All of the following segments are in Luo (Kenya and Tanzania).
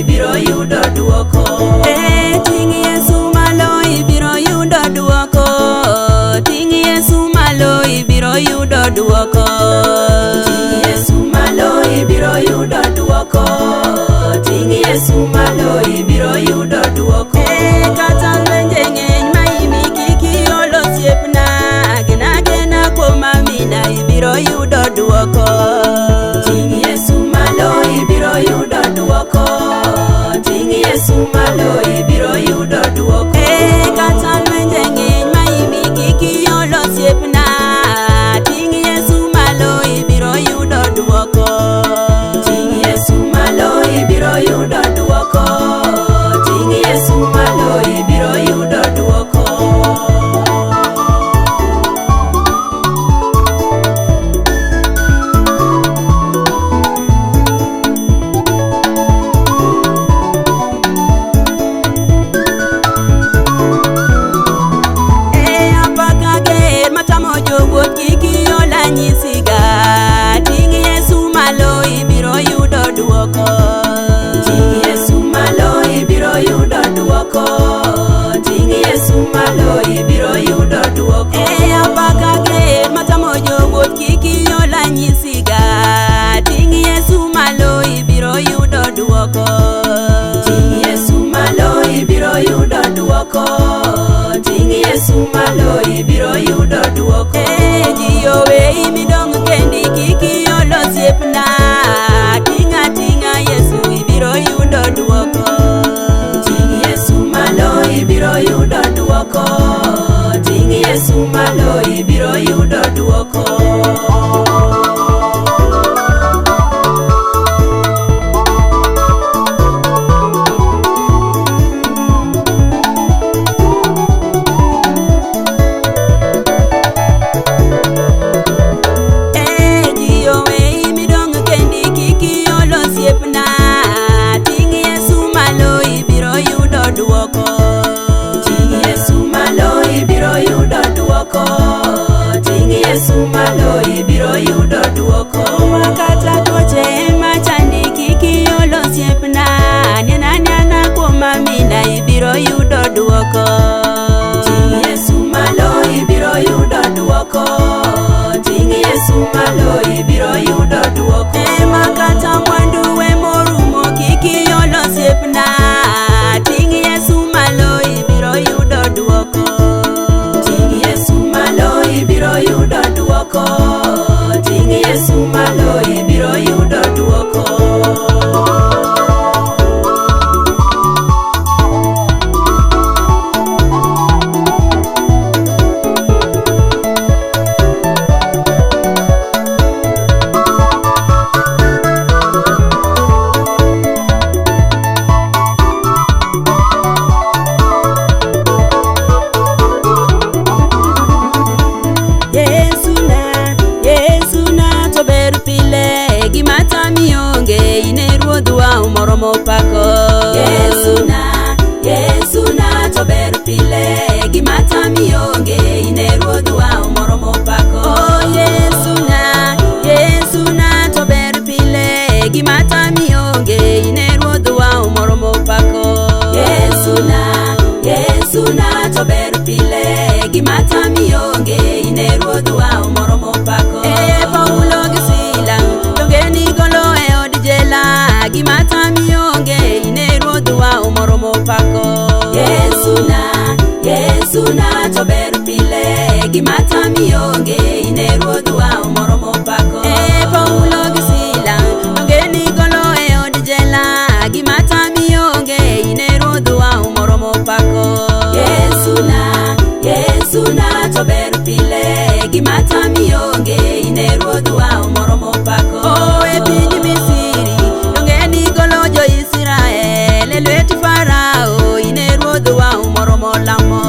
ibiro yudo duoko. Ting' Yesu malo ibiro yudo duoko. Ting' Yesu malo ibiro yudo duoko. Ting' Yesu malo ibiro yudo duoko. Ting' Yesu malo ibiro yudo duoko. Kata lwenje ng'eny maimi kik iol osiepna. Gena agena kuom amina ibiro yudo duoko. Ting' Yesu malo ibiro yudo duoko. Ting' Yesu malo ibiro yudo duoko. Kata lwenje ng'eny maimi kik iol osiepna. Ting' Yesu malo ibiro yudo duoko. Ting' Yesu malo ibiro yudo duoko. Ting' Yesu malo ibiro yudo duoko. Apaka ger matamo jowuoth kik iol anyisiga. Ting' Yesu malo ibiro yudo duoko. Ting' Yesu malo ibiro yudo duoko. Ting' Yesu malo ibiro yudo duoko. Apaka ger matamo jowuoth kik iol anyisiga. Ting' Yesu malo ibiro yudo duoko. Ting' Yesu malo ibiro yudo duoko. Ting' Yesu malo ibiro yudo duoko. Ji oweyi midong' kendi kik iol osiepna. Ting' ating'a Yesu ibiro yudo duoko. Ting' Yesu malo ibiro yudo duoko. Ting' Yesu malo ibiro yudo duoko. Ji oweyi midong' kendi kik iol osiepna. Ting' Yesu malo ibiro yudo duoko. Ting' Yesu malo ibiro yudo duoko. Ting' Yesu malo ibiro yudo duoko. Kata tuoche ema chandi kik iol osiepna. Nena nena kuom amina ibiro yudo duoko. Ting' Yesu malo ibiro yudo duoko. Ting' Yesu malo ibiro yudo duoko. Kata mwandu we morumo kik iol osiepna. Ting' Yesu malo ibiro yudo duoko. Ting' Yesu malo ibiro yudo duoko. Ting' Yesu malo ibiro yudo duoko. Yesu na to ber pile gima tami onge in e ruodhwa moromo pako. Yesu na to ber pile gima tami onge in e ruodhwa moromo pako. Yesu na to ber pile gima tami onge in e ruodhwa moromo pako. Yesu na to ber pile gima tami onge in e ruodhwa moromo pako. Paulo gi Sila donge nigolo e od jela gima tami onge in e ruodhwa moromo pako. Yesu na to ber pile gima tami onge in e ruodhwa moromo pako. Paulo gi Sila donge nigolo e od jela gima tami onge in e ruodhwa moromo pako. Yesu na to ber pile gima tami onge in e ruodhwa moromo pako. E piny Misri donge nigolo jo Israel e lwet Farao in e ruodhwa moromo lamo.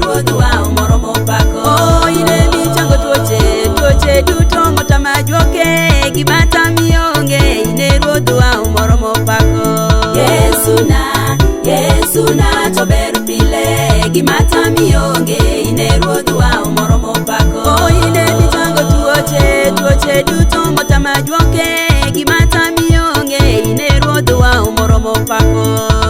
ruodhwa moromo pako. Oh, ine michango tuoche, tuoche duto motama juoke, gima tami onge, ine ruodhwa moromo pako. Yesu na, Yesu na to ber pile, gima tami onge, ine ruodhwa moromo pako. Oh, ine michango tuoche, tuoche duto motama juoke, gima tami onge, ine ruodhwa moromo pako.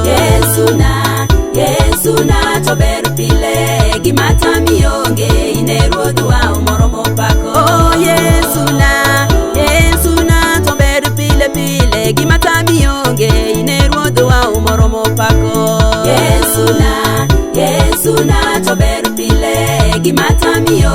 Yesu na, Yesu na to ber pile, gima tami onge, ine ruodhwa moromo pako. Oh, Yesu na, Yesu na to ber pile pile, gima tami onge, ine ruodhwa moromo pako. Yesu na, Yesu na to ber pile, gima tami